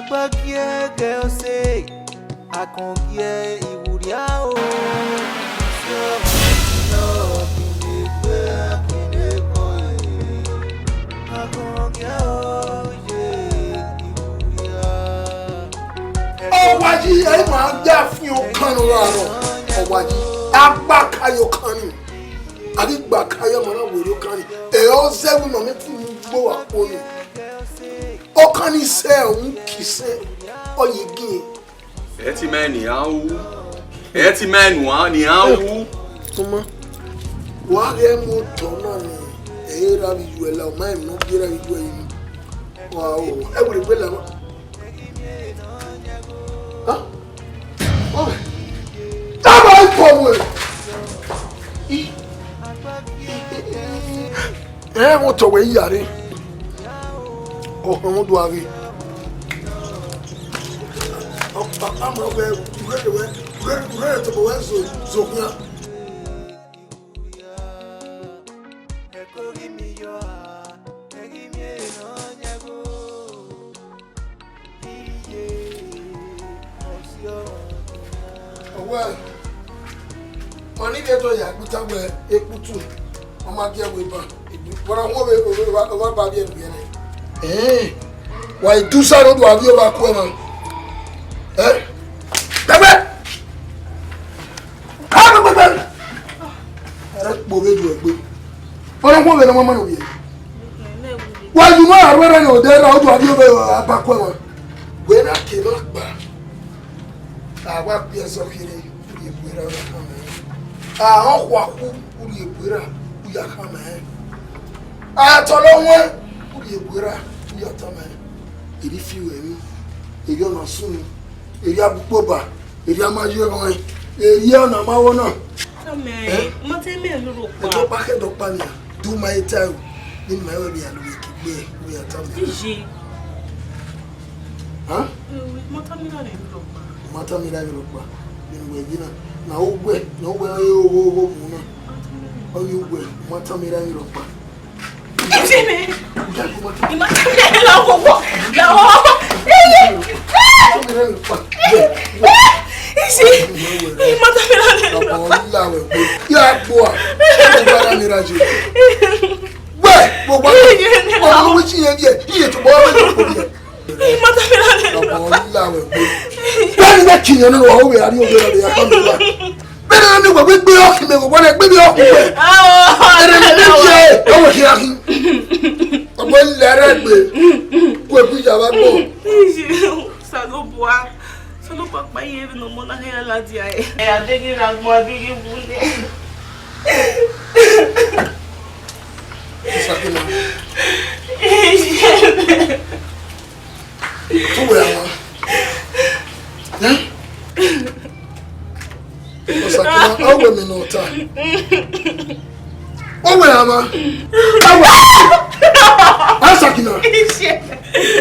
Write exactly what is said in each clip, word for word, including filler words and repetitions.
Gbagiẹgẹ ọse, akọn gie iwurria o. Si ọmọ nọ kinde gbe akinde kọ e. Akọn gie o ye iwurria. Ọwayi, ẹ ma ya fi okan nọ ra nọ. Ọwayi, a gba ka ye okan ni. A ghi gba ka ye ọmọ na werriẹ okan ni. Ẹ ọ zẹ vbe ma mẹ fi mu gbe wa kpo ni. Okan ni sẹ, uhunmwu ki sẹ, ọ ye gie. Ẹ ti mẹ ne iran ru. Ẹ ti mẹ ne iran, ne iran ru. Tuma, wa ghẹ mu otọ na ni, ẹ i ra vbe iyuẹ la, ọ ma rẹn emwi ne ọ gie ra vbe iyuẹ yi. Wa o, ẹ wẹ egbe la. Ha? Ọ, tama ikọ wẹ. I, i, i, i, i. Ẹ, vbe otọ wẹ iyare, ọ họn do gha ghe. Ọ, papa mẹ wẹ, urere wẹ, urere, urere tobọ wẹ zo, zo khian. Ọwẹ, ọni vbe do ya kpita wẹ ekputu, ọ ma gie wẹ ban. Wọrọ wọn vbe, vbe, vbe, vbe ba biẹ biẹ nẹ. Ẹẹn, wa i dusa ne u do avie ọba ku ẹmwẹ. Ẹ? Gbẹgbẹ! Ka gbẹgbẹgbẹ! Ẹrẹ kpo vbe ju ẹgbe. Wọrọ wọn vbe ne ọmọ ma nọ vbiẹ. Wa ju ma aro ẹrẹ ne odẹ ra, u do avie ọba ku ẹmwẹ. Wẹ na ke ma gba. A wa kpe ẹzọ kherhe, u rhie bu erha, u ya khama ẹre. A họn khuakhu, u rhie bu erha, u ya khama ẹre. A tọlọ wọn, u rhie bu erha, u ya tama ẹre. Erha i fi ruẹ emwi, erha ọna sunu, erha bu ukpoba, erha ma ye ọnrẹn, erha ọna ma wọ na. Amẹ, eh? Ma te mẹ lurhu ọkpa. Ẹdọkpa khẹ ẹdọkpa nia, do ma eta o, ne ma wẹ vbe ya lurhu ke gbe, u ya tama ẹre. Iji. Hàn? Ẹwẹ, ma tama erha rẹ rhọkpa. Ma tama erha rẹ rhọkpa. Vbene uwẹ ye na, na uwẹ, na uwẹ ọre ogho ogho mu na. Ọ ye uwẹ, ma tama erha rẹ rhọkpa. Ẹ ṣe mẹ. Uja ko ma tama. Ima, la wo wo, la wo. Eye. Ma tama erha rẹ rhọkpa. Isi. Ima tama erha rẹ rhọkpa. Ọmọ ńlá wẹ gbé. Ya gbọ́ a. Ẹ bá rà mí ra jẹ. Wẹ, gbogbo ọmọ wí sí yẹn díẹ̀. Iye tó bọ́ wẹ tó kò díẹ̀. Ima tama erha rẹ rhọkpa. Ọmọ ńlá wẹ gbé. Bẹ́ẹ̀ni bẹ́ẹ̀ kì í yan nínú ọ̀hún wẹ̀ àrí òwe rẹ̀ yàtọ̀ mi wá. Bẹ́ẹ̀ni wọ́n mi wẹ̀ gbé ọkì mi wọ̀ wọ́n gbé mi ọkì wẹ̀. Ẹ̀rẹ̀ mi ní jẹ́ ọwọ́ kí a kí. Ọmọ ńlá rẹ̀ gbé. Kó ebi ìjà wa gbọ́. Salobua. Salobua kpa ye vbe ne ọmọ na hẹ ya ladian ẹre. Ẹ, adeghi ra gbọn, adeghi wu nẹ. Sakina. Tu wẹ ama. Ẹ? Sakina, a wẹ mi nọ ta. Ọ wẹ ama. A wẹ. A Sakina.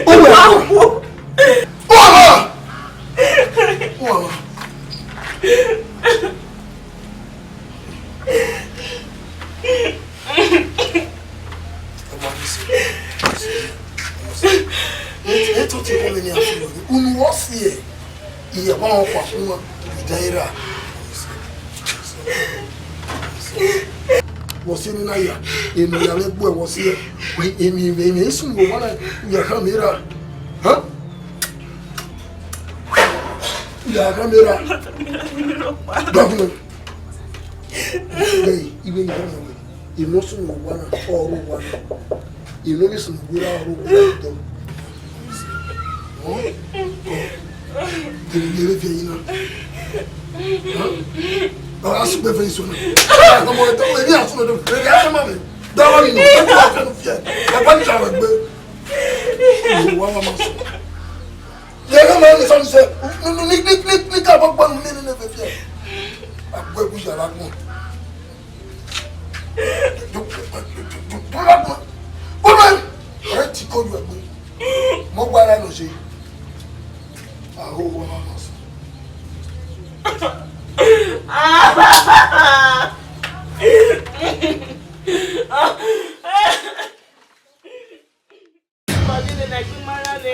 Ọ wẹ ama. Ọ ama. Ọ ama. Eto ti kọ vbe ne a fi unu wọ si ẹ, iye wa ọkwa fun wa, ida era. Wọ si ni na ya, enu ya vbe gbuẹ wọ si ẹ, emi emi esun wo wa na ya kha mi ra. Ha? Ya kha mi ra. Dọkun. Iwe, iwe ni ọmọ wẹ. Emọ sunu owa na, ọrọ owa na. Emọ ghi sunu owa na, ọrọ owa na dọ. Ọ, ọ. Emọ ghi vbe viẹ yi na. Ọ gha sugbe fẹ iso na. Ọmọ ẹdọ, emọ ghi sunu odo, emọ ghi sunu odo. Dọwọ ni, dọwọ ni, dọwọ ni, dọwọ ni, dọwọ ni. Owa wa ma sọ. Yẹ ne ma ni sọ ni sẹ, ni, ni ka bọ gbọnu ni, ni, ni fẹfẹ. Agbẹgu yàrá gbọn. Bọ́lá, ọ̀rẹ́ tí kò yọ ẹgbẹ́, mo gba ara lọ ṣe. Àwọn owó máa ma sọ.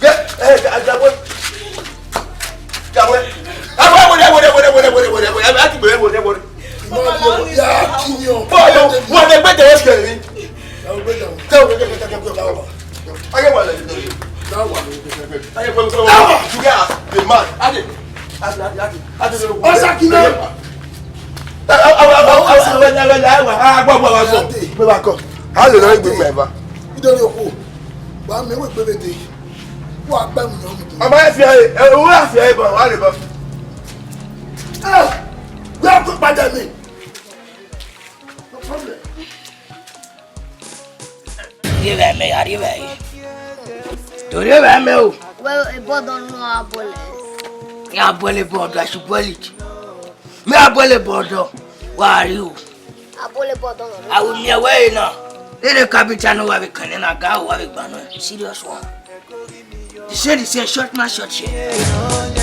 Ke, eh, Jabwe. Jabwe. Jabwe, were, were, were. Ẹ ti gbẹ, were, were. Ya kiyan. Bọ yo, wọ ne gbẹdẹ wẹ si ẹrin. Aye, wale, wale. Aye, wale, wale. You guys, the man. Ade, ade, ade, ade, ade. Ọsa kina. Awa, awa, awa, awa, awa, awa, awa, awa, awa, awa. Me ba kọ. Ha le na gbe me ba. Idori oku. Wa me we gbe de. Wa gbe mu yan mu. Ọmọ ẹ fi ẹ, ẹ, owó àfi ẹ bọ̀, wà lè bọ̀. Ẹ, wíwá kó padà mi. No problem. Rhie vbe mẹ, ya rhie vbe. Do rhie vbe mẹ o. Well, a ball don't know how ball is. Ya ball a ball, I should ball it. Me a ball a ball do. Where are you? A ball a ball don't know. I will me away now. They dey capital no wa be kan na ga wa be gba no. Serious one. They say, they say, short man, short share.